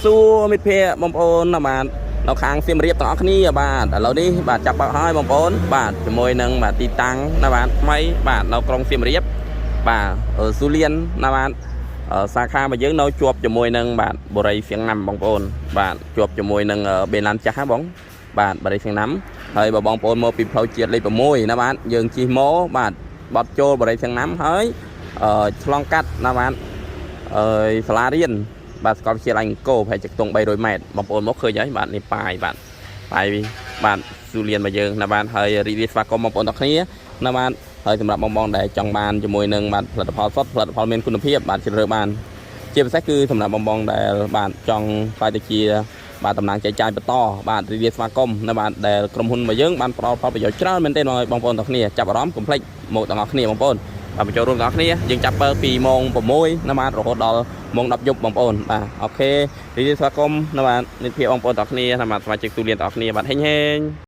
សួរមិត្តភ័ក្តិបងប្អូនណាបាទនៅខាងសៀមរាបទាំងអស់គ្នាបាទឥឡូវនេះបាទចាប់បើកហើយបងប្អូនបាទជាមួយនឹងបាទទីតាំងណាបាទថ្មីបាទនៅក្រុងសៀមរាបបាទស៊ូលៀនណាបាទសាខារបស់យើងនៅជាប់ជាមួយនឹងបាទបូរីសៀងណាំបងប្អូនបាទជាប់ជាមួយនឹងបេឡានចាស់ហ៎បងបាទបូរីសៀងណាំហើយបើបងប្អូនមកពីផ្លូវជាតិលេខ6ណាបាទយើងជិះមកបាទបត់ចូលបូរីសៀងណាំហើយឆ្លងកាត់ណាបាទអឺសាលារៀន បាទសាកលវិទ្យាល័យអង្គរប្រហែលជាខ្ទង់300ម៉ែត្របងប្អូនមកឃើញហើយបាទនេះប៉ាយបាទប៉ាយបាទស៊ូលៀនរបស់យើងណាបាទហើយរីករាយស្វាគមន៍បងប្អូនទាំងគ្នាណាបាទហើយសម្រាប់បងបងដែលចង់បានជាមួយនឹងបាទផលិតផលសុទ្ធផលិតផលមានគុណភាពបាទជ្រើសរើសបានជាពិសេសគឺសម្រាប់បងបងដែលបាទចង់ក្លាយទៅជាបាទតំណាងចែកចាយបន្តបាទរីករាយស្វាគមន៍ណាបាទដែលក្រុមហ៊ុនរបស់យើងបានផ្ដល់ផលប្រយោជន៍ច្រើនមែនទែនបងប្អូនទាំងគ្នាចាប់អារម្មណ៍កុំភ្លេចមកទាំងអស់គ្នាបងប្អូនបាទបញ្ចូលរួមទាំងអស់គ្នាយើងចាប់បើពីម៉ោង6ណាបាទរហូតដល់ម៉ោង10យប់បងប្អូនបាទ OK រីករាយស្វាគមន៍ណាបាទមិត្តភ័ក្តិបងប្អូនទាំងគ្នាណាបាទសមាជិកទូលៀនទាំងអស់គ្នាបាទហេងហេង។